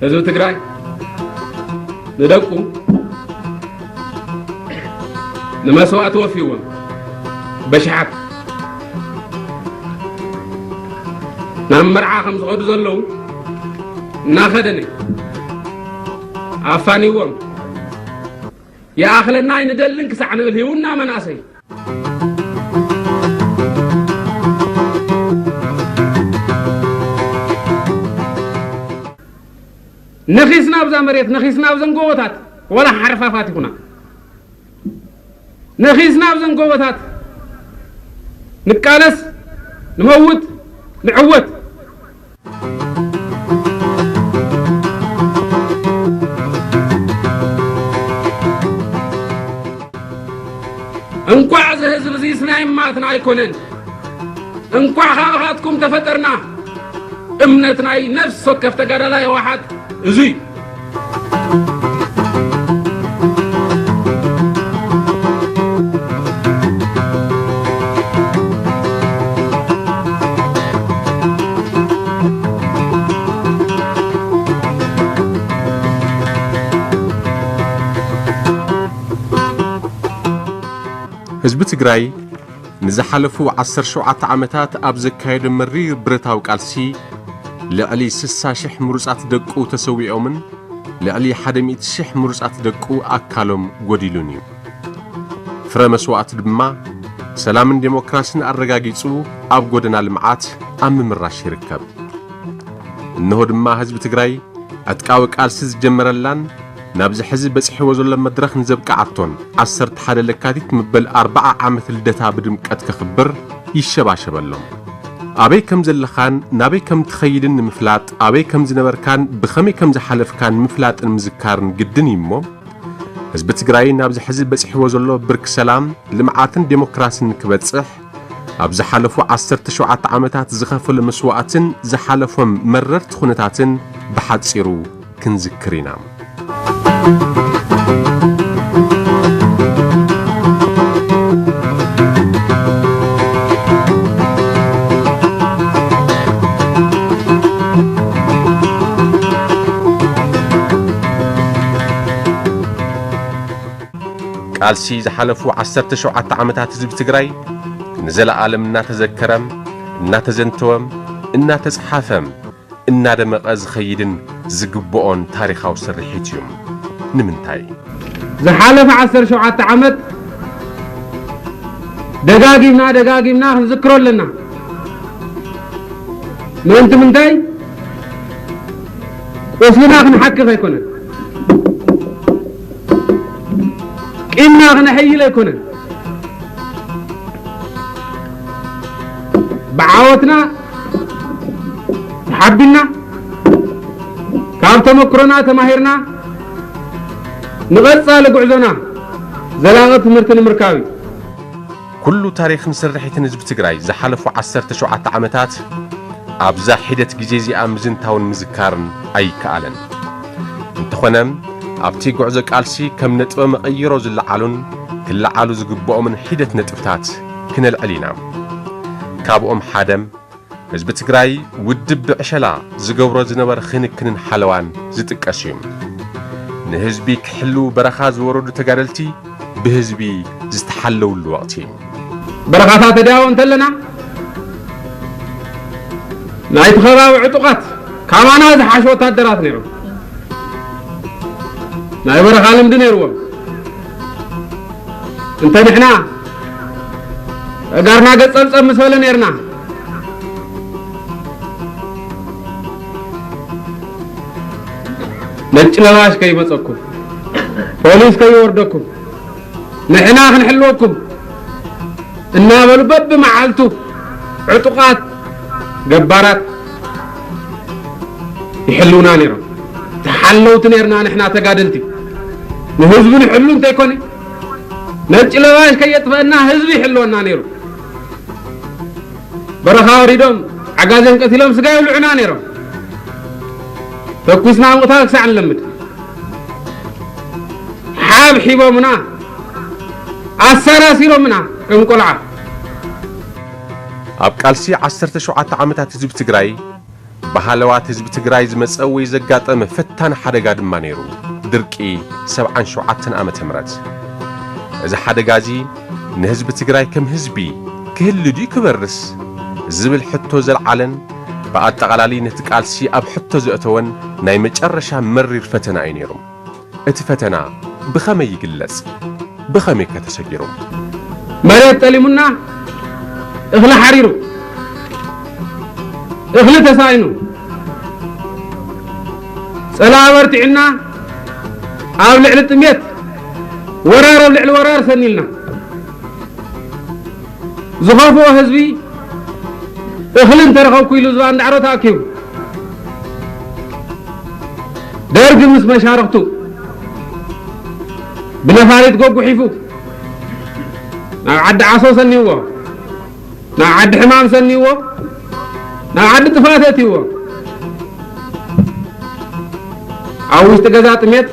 ህዝቢ ትግራይ ንደቁ ንመስዋእቲ ወፊዎም በሽሓት ናብ መርዓ ከም ዝኸዱ ዘለዉ እናኸደነ ኣፋኒዎም ይኣኽለና ኣይንደልን ክሳዕ ንብል ህይውና መናእሰይ። ነኺስና ኣብዛ መሬት፣ ነኺስና ኣብዘን ጎቦታት፣ ወላ ሓርፋፋት ይኹና። ነኺስና ኣብዘን ጎቦታት፣ ንቃለስ፣ ንመውት፣ ንዕወት። እንኳዕ እዚ ህዝቢ እዚ ናይ እማትና ኣይኮነን፣ እንኳዕ ካባኻትኩም ተፈጠርና። እምነት ናይ ነፍሲ ወከፍ ተጋዳላይ ህወሓት እዙይ። ህዝቢ ትግራይ ንዝሓለፉ ዓሰርተ ሸውዓተ ዓመታት ኣብ ዘካየዶ መሪር ብረታዊ ቃልሲ ልዕሊ ስሳ ሽሕ ምሩጻት ደቁ ተሰዊኦምን ልዕሊ ሓደ ሚእቲ ሽሕ ምሩጻት ደቁ ኣካሎም ጎዲሉን እዩ። ፍረ መስዋእቱ ድማ ሰላምን ዴሞክራሲን ኣረጋጊጹ ኣብ ጎደና ልምዓት ኣብ ምምራሽ ይርከብ። እንሆ ድማ ህዝቢ ትግራይ ዕጥቃዊ ቃልሲ ዝጀመረላን ናብዚ ሕዚ በጺሕዎ ዘሎ መድረኽ ንዘብቅዓቶን ዓሰርተ ሓደ ለካቲት መበል ኣርብዓ ዓመት ልደታ ብድምቀት ከኽብር ይሸባሸበሎም። ኣበይ ከም ዘለኻን ናበይ ከም ትኸይድን ንምፍላጥ፣ ኣበይ ከም ዝነበርካን ብኸመይ ከም ዝሓለፍካን ምፍላጥን ምዝካርን ግድን እዩ እሞ፣ ህዝቢ ትግራይ ናብዚ ሕዚ በጺሕዎ ዘሎ ብርኪ ሰላም፣ ልምዓትን ዴሞክራሲን ክበጽሕ፣ ኣብ ዝሓለፉ ዓሰርተ ሸውዓተ ዓመታት ዝኸፈሎ መስዋእትን ዝሓለፎም መረርቲ ኩነታትን ብሓጺሩ ክንዝክር ኢና። ቃልሲ ዝሓለፉ ዓሰርተ ሸውዓተ ዓመታት ህዝቢ ትግራይ ንዘለኣለም እናተዘከረ፣ እናተዘንተወ፣ እናተጽሓፈ፣ እናደመቐ ዝኸይድን ዝግብኦን ታሪኻዊ ስርሒት እዩ። ንምንታይ? ዝሓለፈ ዓሰርተ ሸውዓተ ዓመት ደጋጊምና ደጋጊምና ክንዝክሮ ኣለና። ምእንቲ ምንታይ? ቁስልና ክንሓክኽ ኣይኮነን። ቂምና ክነሐይል ኣይኮነን። ብዓወትና ተሓቢና፣ ካብ ተመክሮና ተማሂርና፣ ንቐጻሊ ጉዕዞና ዘላቒ ትምህርቲ ንምርካብ እዩ። ኩሉ ታሪኽን ስርሒትን ህዝቢ ትግራይ ዝሓለፉ ዓሰርተ ሸውዓተ ዓመታት ኣብዛ ሒደት ግዜ እዚኣ ምዝንታውን ምዝካርን ኣይከኣለን። እንተኾነ፣ ኣብቲ ጉዕዞ ቃልሲ ከም ነጥበ መቐይሮ ዝለዓሉን ክለዓሉ ዝግብኦምን ሒደት ነጥብታት ክነልዕል ኢና። ካብኦም ሓደ፣ ህዝቢ ትግራይ ውድብ ብዕሸላ ዝገብሮ ዝነበረ ክንክንን ሓለዋን ዝጥቀስ እዩ። ንህዝቢ ክሕልዉ በረኻ ዝወረዱ ተጋደልቲ ብህዝቢ ዝተሓለውሉ ወቕቲ። በረኻታት ተዳያዎ እንተለና፣ ናይቲ ከባቢ ዕጡቓት ካባና ዝሓሹ ወታደራት ነይሮም። ናይ በረኻ ልምዲ ነይርዎም። እንተ ንሕና ተጋርና ገጸብጸብ ምስ በለ ነይርና፣ ነጭ ለባሽ ከይመጸኩም፣ ፖሊስ ከይወርደኩም፣ ንሕና ክንሕልወኩም እናበሉ በብመዓልቱ ዕጡቓት ገባራት ይሕልውና ነይሮም። ተሓለውቲ ነይርና ንሕና ተጋደልቲ። ንህዝቢ ንሕሉ እንተይኮነ፣ ነጭ ለባሽ ከየጥፈአና ህዝቢ ይሕልወና ነይሩ። በረኻ ወሪዶም ዓጋዜን ቀቲሎም ስጋ ይብልዑና ነይሮም። ተኩስና ምቕታል ክሳዕ ንለምድ። ሓብ ሒቦምና፣ ኣሰራሲሮምና ከም ቆልዓ። ኣብ ቃልሲ ዓሰርተ ሸውዓተ ዓመታት ህዝቢ ትግራይ ብሃለዋት ህዝቢ ትግራይ ዝመጸ ወይ ዘጋጠመ ፈታኒ ሓደጋ ድማ ነይሩ፣ ድርቂ ሰብዓን ሸውዓተን ዓመተ ምህረት። እዚ ሓደጋ እዚ ንህዝቢ ትግራይ ከም ህዝቢ ክህሉ ድዩ ክበርስ ዝብል ሕቶ ዘልዓለን ብኣጠቓላሊ ነቲ ቃልሲ ኣብ ሕቶ ዘእተወን ናይ መጨረሻ መሪር ፈተና እዩ ነይሩ። እቲ ፈተና ብኸመይ ይግለጽ? ብኸመይ ከ ተሰጊሩ? መሬት ጠሊሙና፣ እኽሊ ሓሪሩ፣ እኽሊ ተሳኢኑ፣ ጸላኢ በርቲዕና፣ ኣብ ልዕሊ ጥሜት ወራር ኣብ ልዕሊ ወራር ሰኒልና። ዝኸፍኦ ህዝቢ እኽሊ እንተረኸብኩ ኢሉ ዝባ እንዳዕሮ ተኣኪቡ። ደርግ ምስ መሻርኽቱ ብነፋሪት ጎጉሒፉ ናብ ዓዲ ዓሶ ሰኒዎ፣ ናብ ዓዲ ሕማም ሰኒዎ፣ ናብ ዓዲ ጥፋት እትዎ። ኣብ ውሽጢ ገዛ ጥሜት፣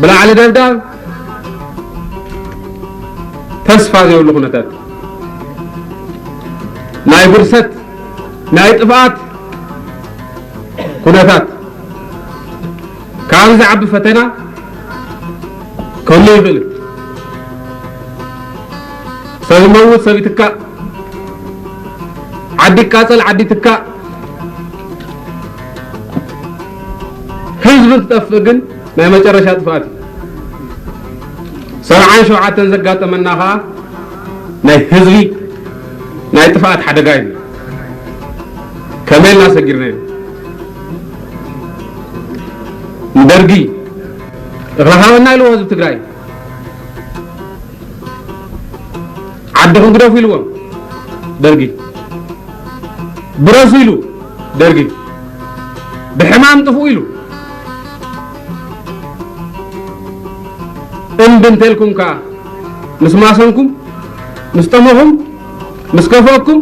ብላዕሊ ደብዳብ፣ ተስፋ ዘይብሉ ኩነታት፣ ናይ ብርሰት፣ ናይ ጥፍኣት ኩነታት። ካብ ዝዓቢ ፈተና ክህሉ ይኽእል። ሰብ ይመውት፣ ሰብ ይትካእ፣ ዓዲ ይቃጸል፣ ዓዲ ይትካእ። ህዝቢ እንትጠፍእ ግን ናይ መጨረሻ ጥፍኣት እዩ። ሰብዓን ሸውዓተን ዘጋጠመና ኸዓ ናይ ህዝቢ ናይ ጥፍኣት ሓደጋ እዩ። ከመይ ኢልና ሰጊርናዮ? ንደርጊ እኽሊ ሃበና ኢልዎ ህዝቢ ትግራይ። ዓድኹም ግደፉ ኢልዎም ደርጊ። ብረሱ ኢሉ ደርጊ። ብሕማም ጥፍኡ ኢሉ። እምቢ እንተልኩም ከኣ ምስ ማሰንኩም፣ ምስ ጠመኹም፣ ምስ ከፍአኩም፣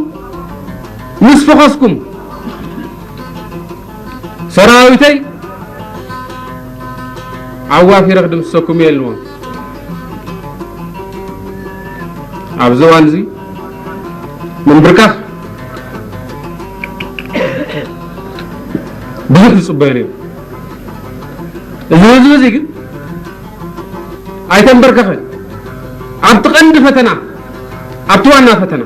ምስ ፈኸስኩም ሰራዊተይ ኣዋፊረ ክድምስሰኩም እየ ኢልዎም። ኣብዚ እዋን እዚ ምንብርካኽ ብዙሕ ዝጽበዮ ነይሩ። እዚ ህዝቢ እዚ ግን ኣይተንበርከኸን። ኣብቲ ቀንዲ ፈተና፣ ኣብቲ ዋና ፈተና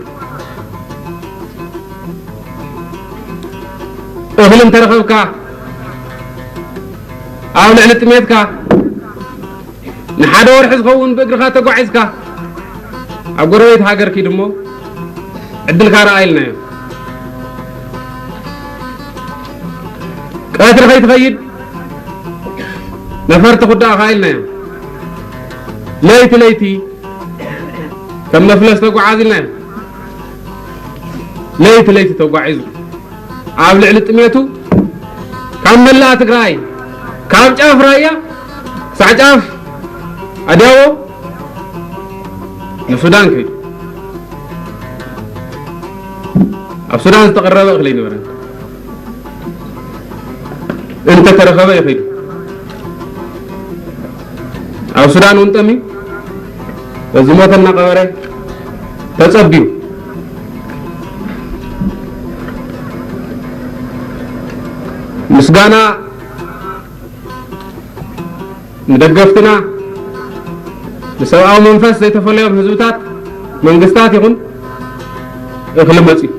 እኽሊ እንተረኸብካ፣ ኣብ ልዕሊ ጥሜትካ ንሓደ ወርሒ ዝኸውን ብእግርኻ ተጓዒዝካ ኣብ ጎረቤት ሃገር ኪድ እሞ ዕድልካ ረኣ ኢልናዮ። ቀትሪ ከይትኸይድ ነፈርቲ ኩዳእኻ ኢልናዮ። ለይቲ ለይቲ ከም መፍለስ ተጓዓዝ ኢልናዮ። ለይቲ ለይቲ ተጓዒዙ ኣብ ልዕሊ ጥሜቱ ካብ መላእ ትግራይ፣ ካብ ጫፍ ራያ ክሳዕ ጫፍ ኣድያቦ ንሱዳን ከይዱ። ኣብ ሱዳን ዝተቐረበ እኽሊ ኣይነበረን። እንተተረኸበ እዩ ከይዱ። ኣብ ሱዳን እውን ጠምዩ፣ ዝሞተ እናቐበረ ተጸብዩ። ምስጋና ንደገፍትና፣ ንሰብኣዊ መንፈስ ዘይተፈለዮም ህዝብታት፣ መንግስታት ይኹን እኽሊ መጺኡ።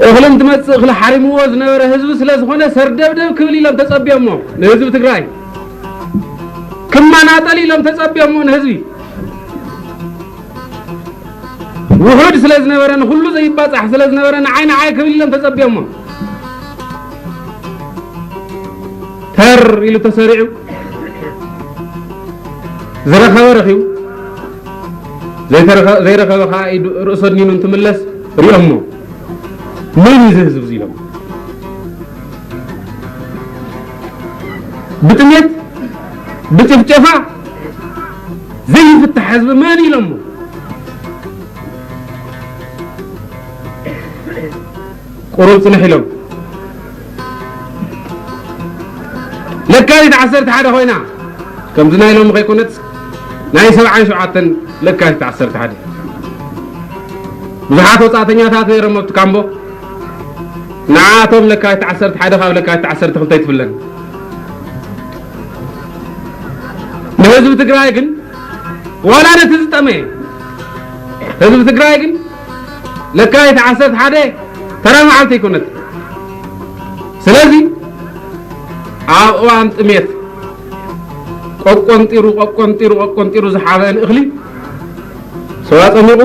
እኽሊ እንትመጽእ እኽሊ ሓሪምዎ ዝነበረ ህዝቢ ስለ ዝኾነ ሰርደብደብ ክብል ኢሎም ተጸብዮሞ ንህዝቢ ትግራይ። ክመናጠል ኢሎም ተጸብዮሞ ንህዝቢ። ውሑድ ስለ ዝነበረ፣ ንኹሉ ዘይባጻሕ ስለ ዝነበረ፣ ንዓይ ንዓይ ክብል ኢሎም ተጸብዮሞ። ተር ኢሉ ተሰሪዑ፣ ዝረኸበ ረኺቡ፣ ዘይተረኸ-፣ ዘይረኸበ ከኣ ኢዱ፣ ርእሱ ኣድኒኑ እንትምለስ ሪኦሞ። መን እዩ እዚ ህዝቢ እዚ ኢሎም? ብጥሜት፣ ብጭፍጨፋ ዘይፍታሕ ህዝቢ መን ኢሎሞ? ቁሩብ ጽንሕ ኢሎም፣ ለካቲት ዓሰርተ ሓደ ኮይና፣ ከምዚ ናይ ሎሚ ከይኮነት፣ ናይ ሰብዓን ሸውዓተን ለካቲት ዓሰርተ ሓደ። ብዙሓት ወጻእተኛታት ነይሮም ኣብቲ ካምቦ። ንዓቶም ለካቲት ዓሰርተ ሓደ ካብ ለካቲት ዓሰርተ ክልተ ኣይትፍለን። ንህዝቢ ትግራይ ግን ዋላ ነቲ ዝጠመየ ህዝቢ ትግራይ ግን ለካቲት ዓሰርተ ሓደ ተራ መዓልቲ ኣይኮነት። ስለዚ ኣብ እዋን ጥሜት ቆቆንጢሩ ቆቆንጢሩ ቆቆንጢሩ ዝሓበአን እኽሊ ስዋ ጸሚቑ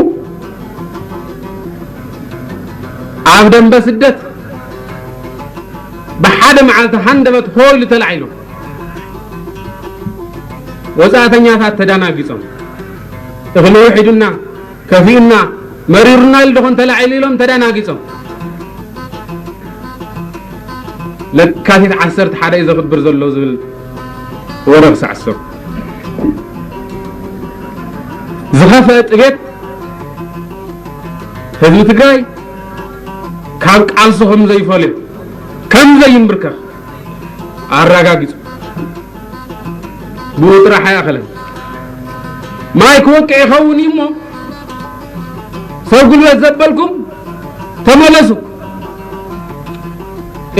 ኣብ ደንበ ስደት ብሓደ መዓልቲ ሃንደበት ሆይሉ ተላዒሉ። ወጻእተኛታት ተዳናጊጾም፣ እኽሊ ውሒዱና፣ ከፊኡና፣ መሪሩና ኢሉ ደኾን ተላዒሉ ኢሎም ተዳናጊጾም። ለካቲት ዓሰርተ ሓደ እዩ ዘኽብር ዘሎ ዝብል ወረ ክሳዕ ዝሰምዑ። ዝኸፍአ ጥቤት ህዝቢ ትግራይ ካብ ቃልሱ ከም ዘይፈልዮ፣ ከም ዘይንብርከኽ ኣረጋጊጹ። ብኡ ጥራሕ ኣይኣኸለን። ማይ ክወቅዕ ይኸውን እዩ እሞ፣ ሰብ ጉልበት ዘበልኩም ተመለሱ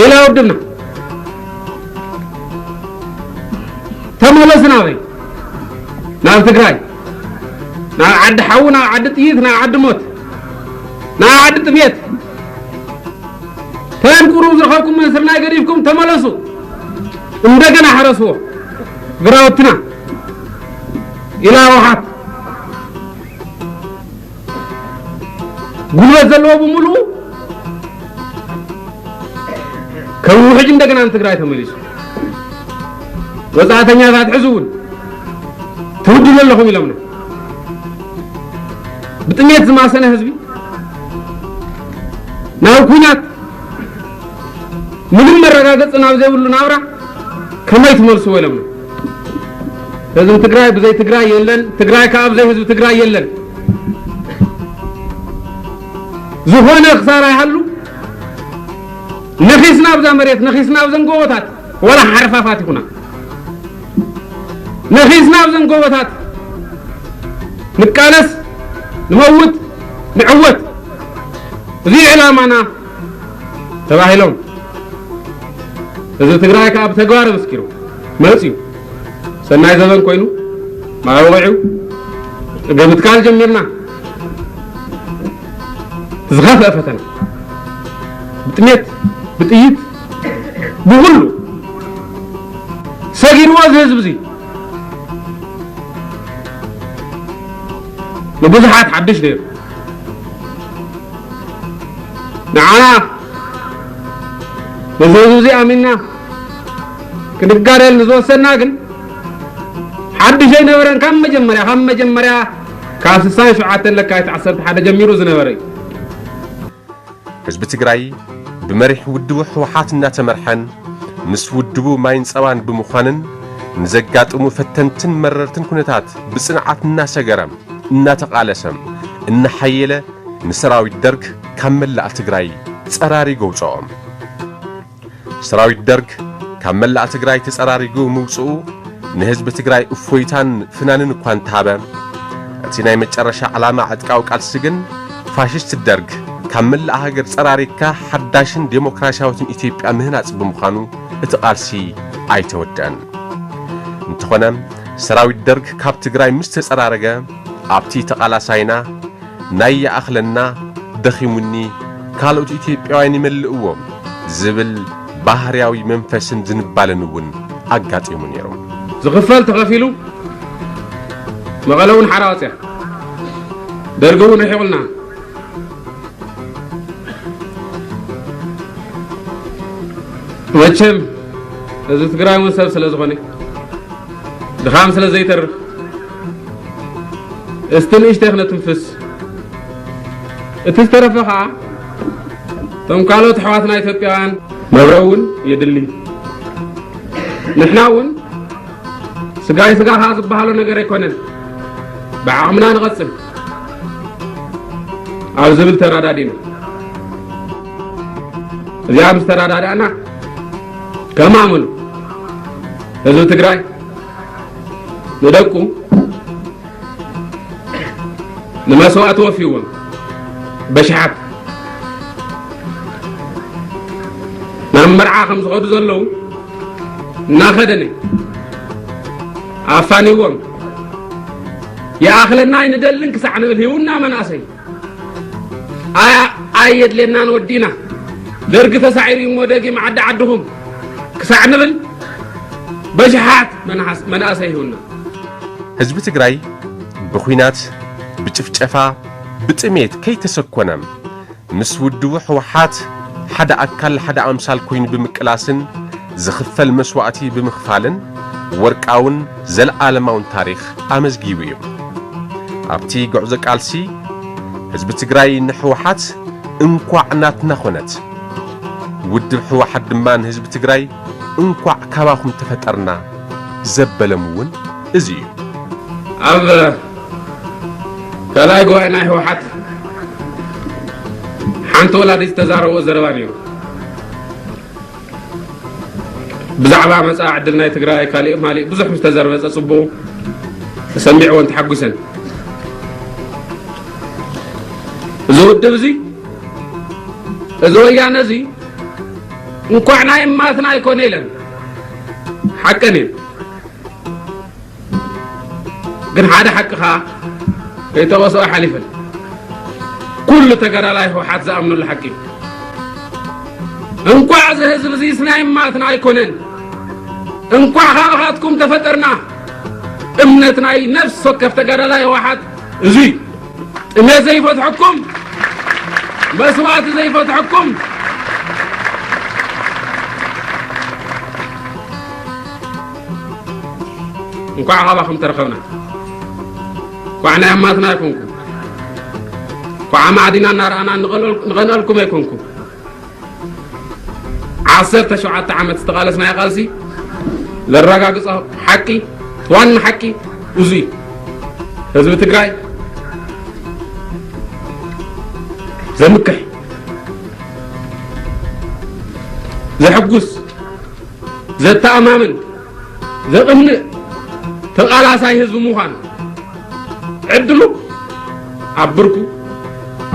ኢላ ውድብና። ተመለሱ ናበይ? ናብ ትግራይ። ናብ ዓዲ ሓዊ፣ ናብ ዓዲ ጥይት፣ ናብ ዓዲ ሞት፣ ናብ ዓዲ ጥሜት። ተን ቁሩብ ዝረኸብኩም ስርናይ ገዲፍኩም ተመለሱ። እንደገና ሕረስዎ ግራውትና ኢላ ህወሓት። ጉልበት ዘለዎ ብምሉኡ ከም ውሕጅ እንደገና ንትግራይ ተመሊሱ። ወጻእተኛታት ሕዚ እውን ትውድሉ ኣለኹም ኢሎምና። ብጥሜት ዝማሰነ ህዝቢ ናብ ኩናት ምንም መረጋገፂ ናብ ዘይብሉ ናብራ ከመይ ትመልስዎ ኢሎምና። ህዝቢ ትግራይ ብዘይ ትግራይ የለን፣ ትግራይ ከዓ ብዘይ ህዝቢ ትግራይ የለን። ዝኾነ ክሳራ ይሃሉ፣ ነኺስና ኣብዛ መሬት፣ ነኺስና ኣብዘን ጎቦታት፣ ወላ ሓርፋፋት ይኹና፣ ነኺስና ኣብዘን ጎቦታት ንቃለስ፣ ንመውት፣ ንዕወት። እዚ ዕላማና ተባሂሎም ህዝቢ ትግራይ ከዓ ብተግባር ኣመስኪሩ መፅዩ። ሰናይ ዘበን ኮይኑ ማይ ወቂዑ፣ ጸገም ምትካል ጀሚርና። ዝኸፍአ ፈተና፣ ብጥሜት፣ ብጥይት፣ ብኹሉ ሰጊርዎ እዚ ህዝቢ እዚ። ንብዙሓት ሓድሽ ነይሩ። ንዓና ነዚ ህዝቢ እዚ ኣሚንና ክንጋደል ንዝወሰና ግን ሓድሽ ኣይነበረን። ካብ መጀመርያ፣ ካብ መጀመርያ፣ ካብ ስሳን ሸውዓተን ለካቲት ዓሰርተ ሓደ ጀሚሩ ዝነበረ እዩ። ህዝቢ ትግራይ ብመሪሕ ውድቡ ህወሓት እናተመርሐን ምስ ውድቡ ማይን ጸባን ብምዃንን ንዘጋጥሙ ፈተንትን መረርትን ኩነታት ብጽንዓት እናሰገረ፣ እናተቓለሰ፣ እናሓየለ ንሰራዊት ደርግ ካብ መላእ ትግራይ ጸራሪጉ ኣውጽኦ። ሰራዊት ደርግ ካብ መላእ ትግራይ ተጸራሪጉ ምውጽኡ ንህዝቢ ትግራይ እፎይታን ፍናንን እኳ እንተሃበ፣ እቲ ናይ መጨረሻ ዕላማ ዕጥቃዊ ቃልሲ ግን ፋሽስት ደርግ ካብ መላእ ሃገር ጸራሪግካ ሓዳሽን ዴሞክራሲያዊትን ኢትዮጵያ ምህናጽ ብምዃኑ እቲ ቃልሲ ኣይተወደአን። እንተኾነ ሰራዊት ደርግ ካብ ትግራይ ምስ ተጸራረገ ኣብቲ ተቓላሳይና ናይ ይኣኽለና፣ ደኺሙኒ፣ ካልኦት ኢትዮጵያውያን ይመልእዎ ዝብል ባህርያዊ መንፈስን ዝንባለን እውን ኣጋጢሙ ነይሩ። ዝኽፈል ተኸፊሉ መቐለ እውን ሓራ ወፅያ። ደርጊ እውን ርሒቑልና። መቸም ህዝቢ ትግራይ እውን ሰብ ስለ ዝኾነ ድኻም ስለ ዘይተርፍ እስቲ ንእሽተይ ክነትንፍስ። እቲ ዝተረፈ ከዓ እቶም ካልኦት ኣሕዋትና ኢትዮጵያውያን መብረ እውን የድሊ። ንሕና እውን ስጋይ ስጋኻ ዝበሃሎ ነገር ኣይኮነን። ብዓቕምና ንቐጽል ኣብ ዝብል ተረዳዲና። እዚኣ ምስ ተረዳዳእና ከማመኑ ህዝቢ ትግራይ ንደቁ ንመስዋእቲ ወፊዎም። በሽሓት ናብ መርዓ ከም ዝኸዱ ዘለዉ እናኸደነ ኣፋኒዎም፣ ይኣኽለና ኣይንደልን ክሳዕ ንብል፣ ህይውና መናእሰይ፣ ኣያ ኣየድልየናን ወዲእና፣ ደርጊ ተሳዒሩ እሞ ደጊም ዓዲ ዓድኹም ክሳዕ ንብል በሽሓት መናሓስ-፣ መናእሰይ ይህውና። ህዝቢ ትግራይ ብኹናት፣ ብጭፍጨፋ፣ ብጥሜት ከይተሰኮነ፣ ምስ ውድቡ ህወሓት ሓደ ኣካል ሓደ ኣምሳል ኮይኑ ብምቅላስን ዝኽፈል መስዋእቲ ብምኽፋልን ወርቃውን ዘለኣለማውን ታሪኽ ኣመዝጊቡ እዩ። ኣብቲ ጉዕዞ ቃልሲ ህዝቢ ትግራይ ንህወሓት እንኳዕ ናትና ኾነት፣ ውድብ ህወሓት ድማ ንህዝቢ ትግራይ እንኳዕ ካባኹም ተፈጠርና ዘበሎም እውን እዚ እዩ። ኣብ ካልኣይ ጉባኤ ናይ ህወሓት ሓንቲ ወላዲት ዝተዛረብኦ ዘረባ ነይሩ። ብዛዕባ መጻኢ ዕድል ናይ ትግራይ ካሊእ ማሊእ ብዙሕ ምስ ተዘርበጸ ጽቡቕ ተሰሚዕዎን ተሓጒሰን። እዚ ውድብ እዚ፣ እዚ ወያነ እዚ እንኳዕ ናይ እማትና ኣይኮነ ኢለን። ሓቀን እዩ። ግን ሓደ ሓቂ ኸኣ ከይጠቐስኦ ኣይሓሊፈን። ኩሉ ተጋዳላይ ህወሓት ዝኣምነሉ ሓቂ እዩ። እንኳዕ እዚ ህዝቢ እዚስ ናይ እማትና ኣይኮነን፣ እንኳዕ ካባኻትኩም ተፈጠርና። እምነት ናይ ነፍሲ ወከፍ ተጋዳላይ ህወሓት እዚ እዩ። ጥሜት ዘይፈትሐኩም፣ መስዋእቲ ዘይፈትሐኩም፣ እንኳዕ ካባኹም ተረኸብና። እንኳዕ ናይ ኣማትና ኣይኮንኩም። እንኳዕ ኣማዕዲና እናረኣና ንቐንአል-፣ ንቐንአልኩም ኣይኮንኩም። ዓሰርተ ሸውዓተ ዓመት ዝተቓለስናዮ ቃልሲ ዘረጋግጾ ሓቂ፣ ዋና ሓቂ እዚ እዩ። ህዝቢ ትግራይ ዘምክሕ፣ ዘሕጉስ፣ ዘተኣማምን፣ ዘቕንእ ተቓላሳይ ህዝቢ ምዃን ዕድሉ ኣብ ብርኩ፣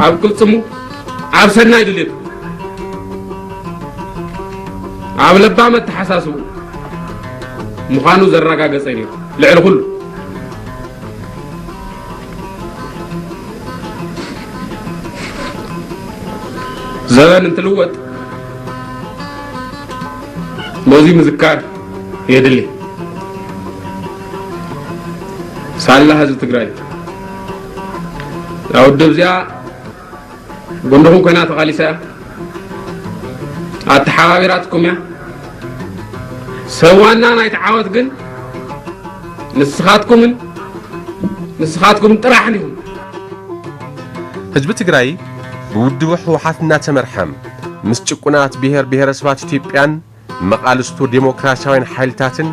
ኣብ ቅልጽሙ፣ ኣብ ሰናይ ድሌቱ፣ ኣብ ለባም ኣተሓሳስቡ ምዃኑ ዘረጋገጸ እዩ ነይሩ። ልዕሊ ኩሉ ዘበን እንትልወጥ ነዚ ምዝካር የድሊ። ሳላ ህዝቢ ትግራይ፣ እዛ ውድብ እዚኣ ጎንደኹም ኮይና ተቓሊሳ እያ፣ ኣተሓባቢራትኩም እያ። ሰብ ዋና ናይቲ ዓወት ግን ንስኻትኩምን ንስኻትኩም ጥራሕን ኢኹም። ህዝቢ ትግራይ ብውድቡ ህወሓት እናተመርሐ ምስ ጭቁናት ብሔር ብሔረሰባት ኢትዮጵያን መቓልስቱ ዴሞክራሲያውያን ሓይልታትን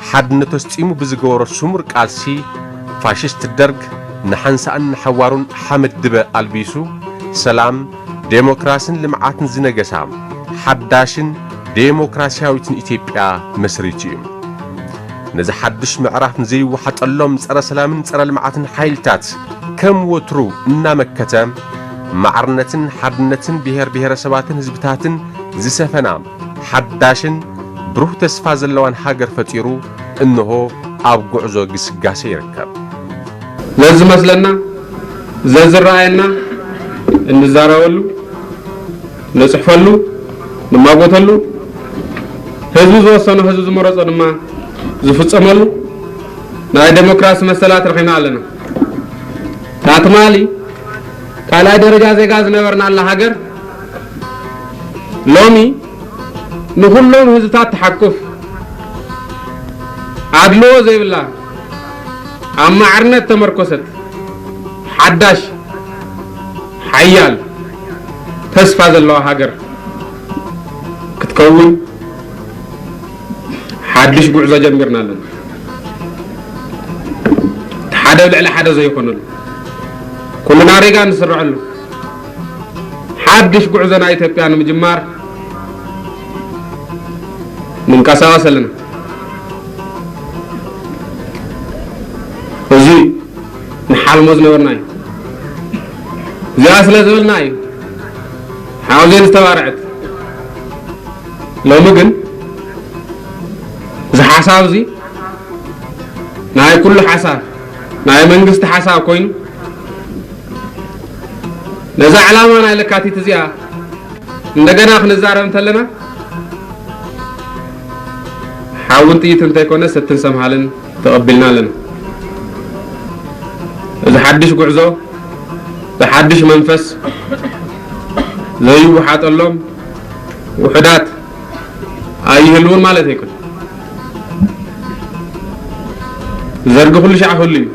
ሓድነት ኣስጢሙ ብዝገበሮ ስሙር ቃልሲ፣ ፋሽስት ደርግ ንሓንሳእን ንሓዋሩን ሓመድ ድበ ኣልቢሱ፣ ሰላም፣ ዴሞክራስን ልምዓትን ዝነገሳ ሓዳሽን ዴሞክራሲያዊትን ኢትዮጵያ መስሪቱ እዩ። ነዚ ሓድሽ ምዕራፍ ንዘይወሓጠሎም ጸረ ሰላምን ጸረ ልምዓትን ሓይልታት ከም ወትሩ እናመከተ፣ ማዕርነትን ሓድነትን ብሔር ብሔረሰባትን ህዝብታትን ዝሰፈና ሓዳሽን ብሩህ ተስፋ ዘለዋን ሃገር ፈጢሩ፣ እንሆ ኣብ ጉዕዞ ግስጋሴ ይርከብ። ዘዝመስለና፣ ዘዝረኣየና እንዛረበሉ፣ ንጽሕፈሉ፣ ንማጎተሉ፣ ህዝቢ ዝወሰኖ፣ ህዝቢ ዝመረጾ ድማ ዝፍጸመሉ ናይ ዴሞክራሲ መሰላት ረኺብና ኣለና። እታ ትማሊ ካልኣይ ደረጃ ዜጋ ዝነበርናላ ሃገር ሎሚ ንኹሎም ህዝብታት ትሓቁፍ፣ ኣድልዎ ዘይብላ፣ ኣብ ማዕርነት ተመርኮሰት፣ ሓዳሽ፣ ሓያል፣ ተስፋ ዘለዋ ሃገር ክትከውን ሓድሽ ጉዕዞ ጀሚርና ኣለና። እቲ ሓደ ኣብ ልዕሊ ሓደ ዘይኮነሉ፣ ኩልና ሪጋ ንስርዐሉ ሓድሽ ጉዕዞ ናይ ኢትዮጵያ ንምጅማር ንንቀሳቐስ ኣለና። እዚ ንሓልሞ ዝነበርና እዩ። እዚኣ ስለ ዝበልና እዩ ሓውዜን ዝተባርዐት። ሎሚ ግን እዚ ሓሳብ እዚ ናይ ኩሉ ሓሳብ፣ ናይ መንግስቲ ሓሳብ ኮይኑ፣ ነዛ ዕላማ ናይ ለካቲት እዚኣ እንደገና ክንዛረብ እንተለና፣ ሓውን ጥይት እንተይኮነ ሰትን ሰምሃልን ተቐቢልና ኣለና። እዚ ሓድሽ ጉዕዞ ብሓድሽ መንፈስ ዘይወሓጠሎም ውሑዳት ኣይህልውን ማለት ኣይኮን። ዘርጊ ኩሉ ሻዕ ክህሉ እዩ።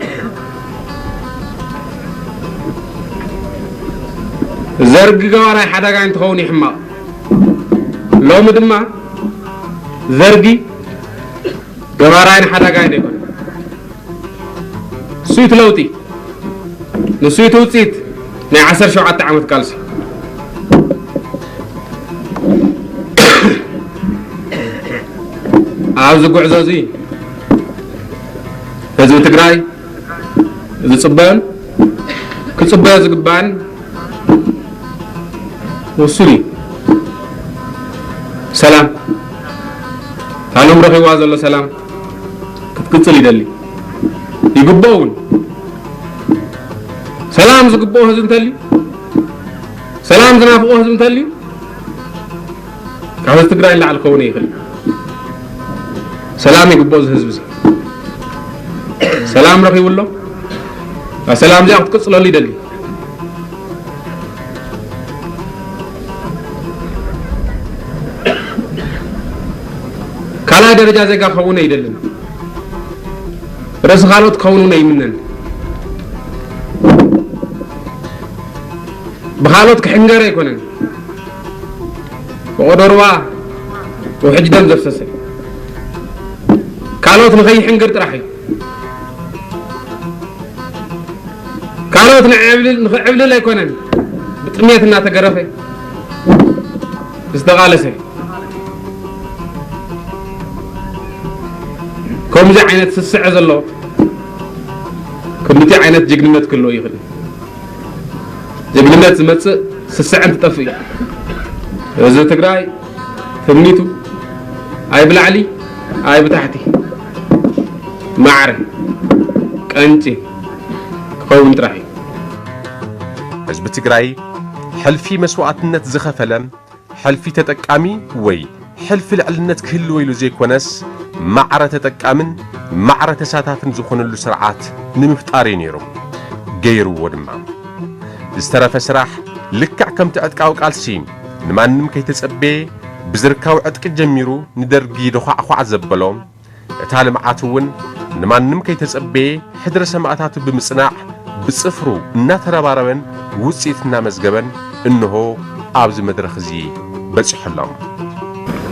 ዘርጊ ገባራይ ሓዳጋይ እንትኸውን ይሕማቕ። ሎሚ ድማ ዘርጊ ገባራይን ሓዳጋይን ኣይኮን። ንሱ እቲ ለውጢ፣ ንሱ እቲ ውፅኢት ናይ ዓሰርተ ሸውዓተ ዓመት ቃልሲ። ኣብዚ ጉዕዞ እዚ ህዝቢ ትግራይ ዝፅበዮን ክፅበዮ ዝግባእን ውሱን እዩ። ሰላም፣ እታ ሎም ረኺብዋ ዘሎ ሰላም ክትቅፅል ይደሊ። ይግብኦ እውን። ሰላም ዝግብኦ ህዝቢ እንተልዩ፣ ሰላም ዝናፍቆ ህዝቢ እንተልዩ፣ ካብ ህዝቢ ትግራይ ንላዕሊ ክኸውን ይኽእል። ሰላም ይግብኦ እዚ ህዝቢ እዚ። ሰላም ረኺቡ ኣሎ። እታ ሰላም እዚኣ ክትቅፅለሉ ይደሊ። ካልኣይ ደረጃ ዜጋ ክኸውን ኣይደልን። ርእሲ ካልኦት ክኸውን እውን ኣይምነን። ብኻልኦት ክሕንገር ኣይኮነን። ፈቐዶ ሩባ ውሕጅ ደም ዘፍሰሰ ካልኦት ንኸይሕንግር ጥራሕ እዩ። ካልኦት ንዕብልል፣ ንኽዕብልል ኣይኮነን። ብጥሜት እናተገረፈ ዝተቓለሰ። ከምዚ ዓይነት ስስዐ ዘሎ ክንድቲ ዓይነት ጅግንነት ክህልዎ ይኽእል። ጅግንነት ዝመጽእ ስስዐ እንትጠፍእ እዩ። ህዝቢ ትግራይ ትምኒቱ ኣይ ብላዕሊ ኣይ ብታሕቲ ማዕረ ቀንጪ ክኸውን ጥራሕ እዩ። ህዝቢ ትግራይ ሕልፊ መስዋእትነት ዝኸፈለ ሕልፊ ተጠቃሚ ወይ ሕልፊ ልዕልነት ክህልዎ ኢሉ ዘይኮነስ፣ ማዕረ ተጠቃምን ማዕረ ተሳታፍን ዝኾነሉ ስርዓት ንምፍጣር እዩ ነይሩ። ገይርዎ ድማ። ዝተረፈ ስራሕ ልክዕ ከምቲ ዕጥቃዊ ቃልሲ ንማንም ከይተጸበየ ብዝርካዊ ዕጥቂ ጀሚሩ ንደርጊ ደዃዕዃዕ ዘበሎ፣ እታ ልምዓት እውን ንማንም ከይተጸበየ ሕድሪ ሰማእታቱ ብምጽናዕ ብጽፍሩ እናተረባረበን ውጽኢት እናመዝገበን እንሆ ኣብዚ መድረኽ እዚ በጺሑ ኣሎ።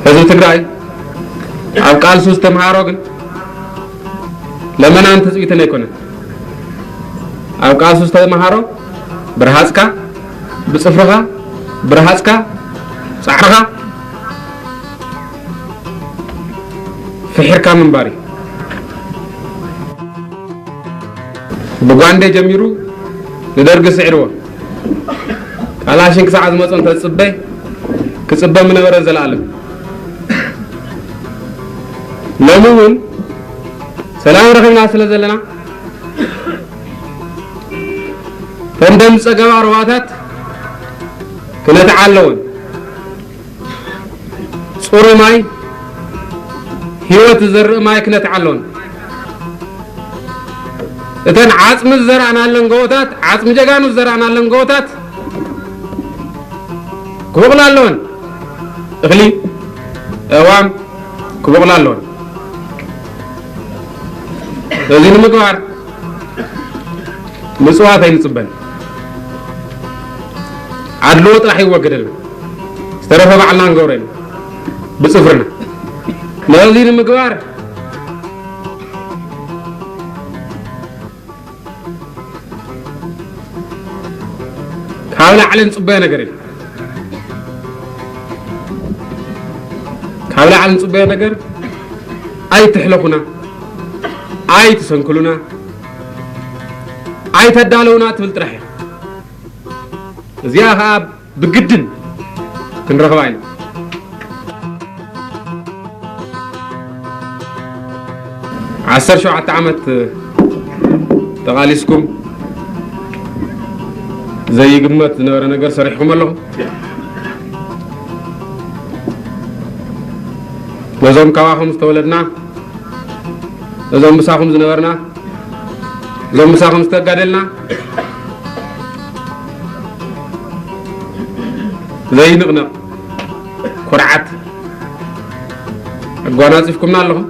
ህዝቢ ትግራይ ኣብ ቃልሱ ዝተምሃሮ ግን ለመናን ትጽቢትን ኣይኮነን። ኣብ ቃልሱ ዝተምሃሮ ብርሃጽካ፣ ብጽፍርኻ፣ ብርሃጽካ፣ ጻዕርኻ፣ ፍሒርካ ምንባር እዩ። ብጓንዴ ጀሚሩ ንደርጊ ስዒርዎ። ካላሽን ክሳዕ ዝመጾ እንተዝጽበ ክጽበ ምነበረ ዘላለም። ሎሚ እውን ሰላም ረኺብና ስለ ዘለና እተን ደም ጸገባ ሩባታት ክነትዓ ኣለወን። ጽሩይ ማይ፣ ህይወት ዝዘርእ ማይ ክነትዓ ኣሎና። እተን ዓጽሚ ዝዘራእናለን ጎቦታት፣ ዓጽሚ ጀጋኑ ዝዘራእናለን ጎቦታት ክቦቕላ ኣለወን። እኽሊ፣ ኣእዋም ክቦቕላ ኣለወን። እዚ ንምግባር ምጽዋት ኣይንጽበን። ኣድልዎ ጥራሕ ይወገደልና። ዝተረፈ ባዕልና ንገብሮ ኢና ብጽፍርና። ነዚ ንምግባር ካብ ላዕሊ ንጽበዮ ነገር የለን። ካብ ላዕሊ ንጽበዮ ነገር ኣይትሕለኹና፣ ኣይትሰንክሉና፣ ኣይተዳለውና ትብል ጥራሕ እያ። እዚኣ ኸኣ ብግድን ክንረኽባ ኢና። ዓሰርተ ሸውዓተ ዓመት ተቓሊስኩም ዘይግመት ዝነበረ ነገር ሰሪሕኩም ኣለኹም። ነዞም ካባኹም ዝተወለድና፣ ነዞም ምሳኹም ዝነበርና፣ ነዞም ምሳኹም ዝተጋደልና ዘይንቕነቕ ኩርዓት ኣጓናጺፍኩምና ኣለኹም።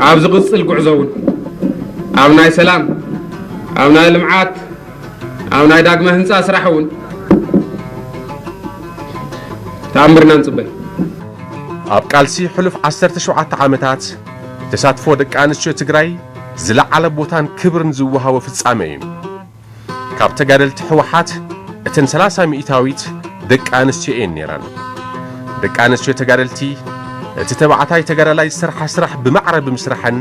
ኣብ ዝቕጽል ጉዕዞ እውን ኣብ ናይ ሰላም፣ ኣብ ናይ ልምዓት፣ ኣብ ናይ ዳግመ ህንጻ ስራሕ እውን ተኣምርና ንጽበ። ኣብ ቃልሲ ሕሉፍ ዓሰርተ ሸውዓተ ዓመታት ተሳትፎ ደቂ ኣንስትዮ ትግራይ ዝለዓለ ቦታን ክብርን ዝወሃቦ ፍጻመ እዩ። ካብ ተጋደልቲ ህወሓት እተን ሰላሳ ሚእታዊት ደቂ ኣንስትዮ እየን ነይረን። ደቂ ኣንስትዮ ተጋደልቲ እቲ ተባዕታይ ተጋዳላይ ዝሰርሓ ስራሕ ብማዕረ ብምስራሐን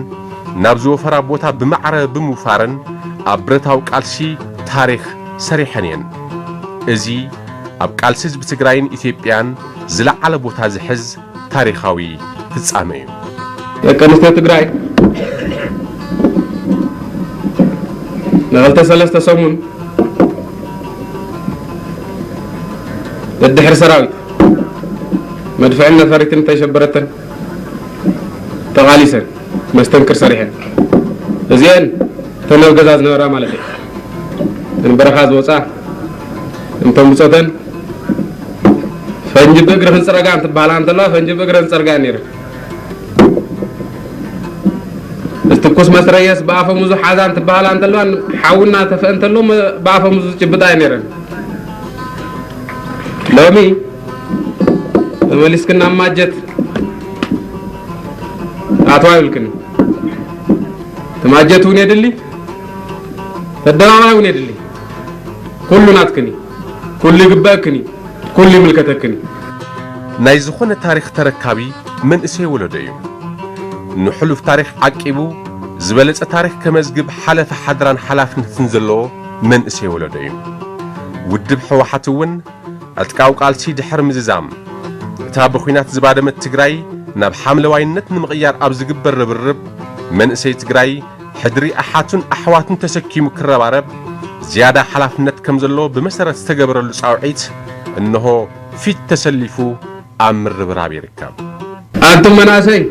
ናብ ዝወፈራ ቦታ ብማዕረ ብምውፋረን ኣብ ብረታዊ ቃልሲ ታሪኽ ሰሪሐን እየን። እዚ ኣብ ቃልሲ ህዝቢ ትግራይን ኢትዮጵያን ዝለዓለ ቦታ ዝሕዝ ታሪኻዊ ፍጻመ እዩ። ደቂ ኣንስትዮ ትግራይ ንክልተ ሰለስተ ሰሙን ደድሕሪ ሰራዊት መድፍዕን ነፈሪትን እንተይሸበረተን ተቓሊሰን መስተንክር ሰሪሐን። እዚአን እተን ኣብ ገዛ ዝነበራ ማለት እዩ። እተን በረኻ ዝወፃ እንተን ብፆተን ፈንጂ ብእግሪ ክንፅረጋ እንትበሃላ እንተለዋ ፈንጂ ብእግረን ዝፀርጋ ነይረን። እዚ ትኩስ መትረየስ ብኣፈሙዙ ሓዛ እንትበሃላ እንተለዋ ሓዊ እናተፈአ እንተሎ መ-፣ ብኣፈሙዙ ዝጭብጣ እየ ነይረን። ሎሚ ተመሊስክን ናብ ማጀት ኣትዋ ይብልክን። እቲ ማጀት እውን የድሊ፣ እቲ ኣደባባይ እውን የድሊ። ኩሉ ናትክን እዩ። ኩሉ ይግበአክን እዩ። ኩሉ ይምልከተክን እዩ። ናይ ዝኾነ ታሪኽ ተረካቢ መንእሰይ ወለዶ እዩ። ንሕሉፍ ታሪኽ ዓቂቡ ዝበለጸ ታሪኽ ከመዝግብ ሓለፈ ሓደራን ሓላፍነትን ዘለዎ መንእሰይ ወለዶ እዩ። ውድብ ህወሓት እውን ዕጥቃዊ ቃልሲ ድሕሪ ምዝዛም እታ ብኹናት ዝባደመት ትግራይ ናብ ሓምለዋይነት ንምቕያር ኣብ ዝግበር ርብርብ መንእሰይ ትግራይ ሕድሪ ኣሓቱን ኣሕዋቱን ተሰኪሙ ክረባረብ ዝያዳ ሓላፍነት ከም ዘለዎ ብመሰረት ዝተገበረሉ ጻውዒት እንሆ ፊት ተሰሊፉ ኣብ ምርብራብ ይርከብ። ኣንቱም መናእሰይ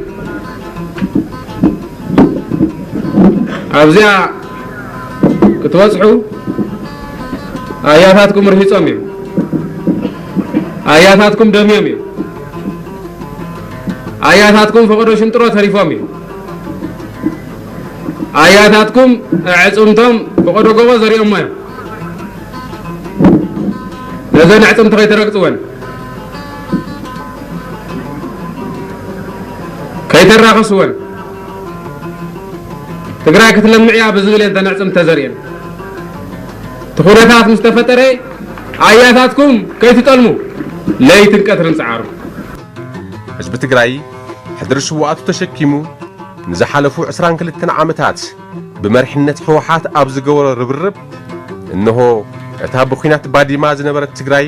ኣብዚኣ ክትበጽሑ ኣያታትኩም ርሂጾም እዮም። ኣያታትኩም ደምዮም እዮም። ኣያታትኩም ፈቐዶ ሽንጥሮ ተሪፎም እዮም። ኣያታትኩም ኣዕጽምቶም ፈቐዶ ጎቦ ዘሪኦሞ እዮም። ነዘን ኣዕጽምቲ ከይተረግጽወን፣ ከይተራኸስወን፣ ትግራይ ክትለምዕ እያ ብዝብል እየን እተን ኣዕጽምቲ ተዘሪኤን። እቲ ኩነታት ምስ ተፈጠረ ኣያታትኩም ከይትጠልሙ ለይትን ቀትርን ጸዓሩ። ህዝቢ ትግራይ ሕድሪ ስውኣቱ ተሸኪሙ ንዝሓለፉ ዕስራን ክልተን ዓመታት ብመሪሕነት ህወሓት ኣብ ዝገበሮ ርብርብ፣ እንሆ እታ ብኲናት ባዲማ ዝነበረት ትግራይ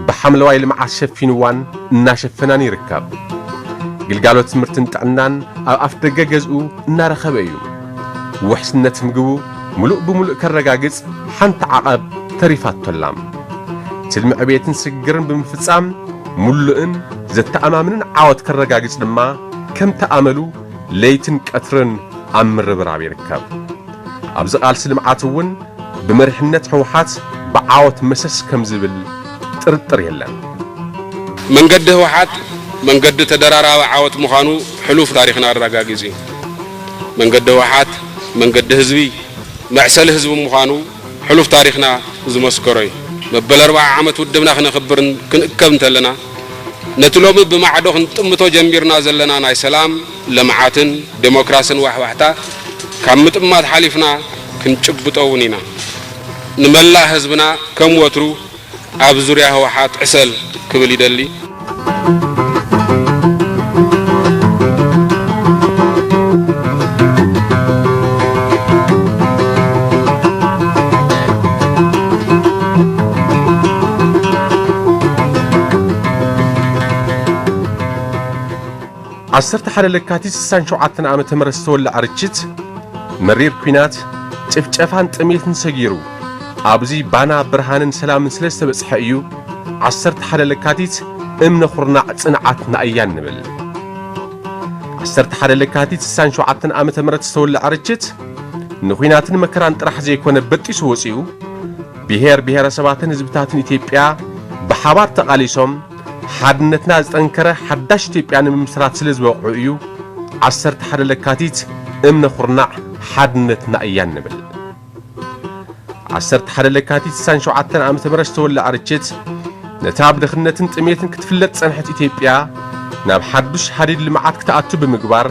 ብሓምለዋይ ልምዓት ሸፊንዋን እናሸፈናን ይርከብ። ግልጋሎት ትምህርትን ጥዕናን ኣብ ኣፍ ደገ ገዝኡ እናረኸበ እዩ። ውሕስነት ምግቡ ምሉእ ብምሉእ ከረጋግጽ ሓንቲ ዓቐብ ተሪፋቶ ኣላ። ትልሚ ዕቤትን ስግግርን ብምፍጻም፣ ምሉእን ዘተኣማምንን ዓወት ከረጋግጽ ድማ፣ ከምቲ ኣመሉ ለይትን ቀትርን ኣብ ምርብራብ ይርከብ። ኣብዚ ቃልሲ ልምዓት እውን ብመሪሕነት ህወሓት ብዓወት መሰስ ከም ዝብል ጥርጥር የለን። መንገዲ ህወሓት መንገዲ ተደራራቢ ዓወት ምዃኑ ሕሉፍ ታሪኽና ኣረጋጊጹ እዩ። መንገዲ ህወሓት መንገዲ ህዝቢ፣ መዕሰሊ ህዝቢ ምዃኑ ሕሉፍ ታሪኽና ዝመስከሮ እዩ። መበል ኣርብዓ ዓመት ውድብና ክነኽብርን ክንእከብ እንተለና፣ ነቲ ሎሚ ብማዕዶ ክንጥምቶ ጀሚርና ዘለና ናይ ሰላም፣ ልምዓትን ዴሞክራስን ዋሕዋሕታ ካብ ምጥማት ሓሊፍና ክንጭብጦ እውን ኢና። ንመላእ ህዝብና ከም ወትሩ ኣብ ዙርያ ህወሓት ዕሰል ክብል ይደሊ። ዓሰርተ ሓደ ለካቲት ስሳን ሸውዓተን ዓመተ ምህረት ዝተወልዐ ርችት፣ መሪር ኲናት፣ ጭፍጨፋን ጥሜትን ሰጊሩ፣ ኣብዚ ባና ብርሃንን ሰላምን ስለ ዝተበጽሐ እዩ፣ ዓሰርተ ሓደ ለካቲት እምነ ኹርናዕ ጽንዓትና እያ እንብል። ዓሰርተ ሓደ ለካቲት ስሳን ሸውዓተን ዓመተ ምህረት ዝተወልዐ ርችት፣ ንኹናትን መከራን ጥራሕ ዘይኮነ በጢሱ ወጺኡ፣ ብሔር ብሔረሰባትን ህዝብታትን ኢትዮጵያ ብሓባር ተቓሊሶም፣ ሓድነትና ዝጠንከረ ሓዳሽ ኢትዮጵያ ንምምስራት ስለ ዝበቕዑ እዩ፣ ዓሰርተ ሓደ ለካቲት እምነ ኹርናዕ ሓድነትና እያ እንብል። ዓሰርተ ሓደ ለካቲት ስሳን ሸውዓተን ዓመተ ምህረት ዝተወልዐ ርችት፣ ነታ ብድኽነትን ጥሜትን ክትፍለጥ ጸንሐት ኢትዮጵያ፣ ናብ ሓዱሽ ሃዲድ ልምዓት ክትኣቱ ብምግባር፣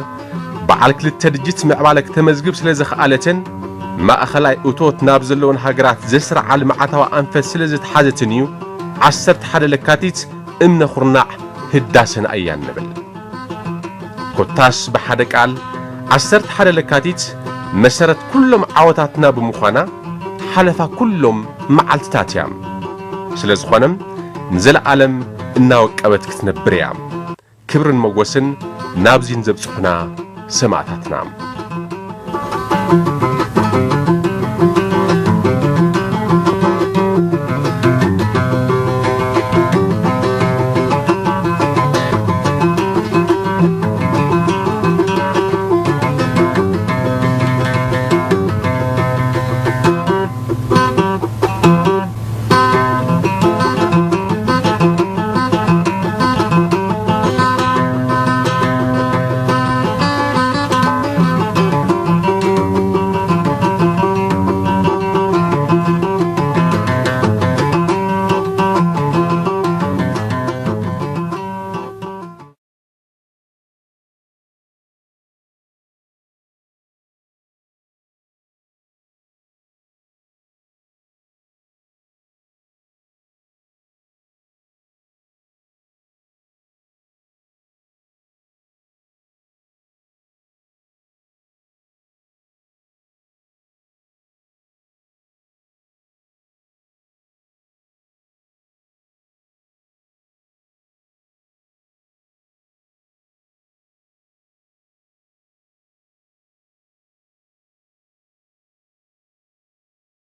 በዓል ክልተ ድጅት ምዕባለ ክተመዝግብ ስለ ዝኸኣለትን፣ ማእኸላይ እቶት ናብ ዘለወን ሃገራት ዘስርዓ ልምዓታዊ ኣንፈት ስለ ዝተሓዘትን እዩ፣ ዓሰርተ ሓደ ለካቲት እምነ ኹርናዕ ህዳሰና እያ እንብል። ኮታስ ብሓደ ቃል፣ ዓሰርተ ሓደ ለካቲት መሰረት ኩሎም ዓወታትና ብምዃና፣ ሓለፋ ኩሎም መዓልትታት እያ። ስለ ዝኾነ፣ ንዘለዓለም እናወቀበት ክትነብር እያ። ክብርን መጎስን ናብዚን ዘብጽሑና ሰማእታትና።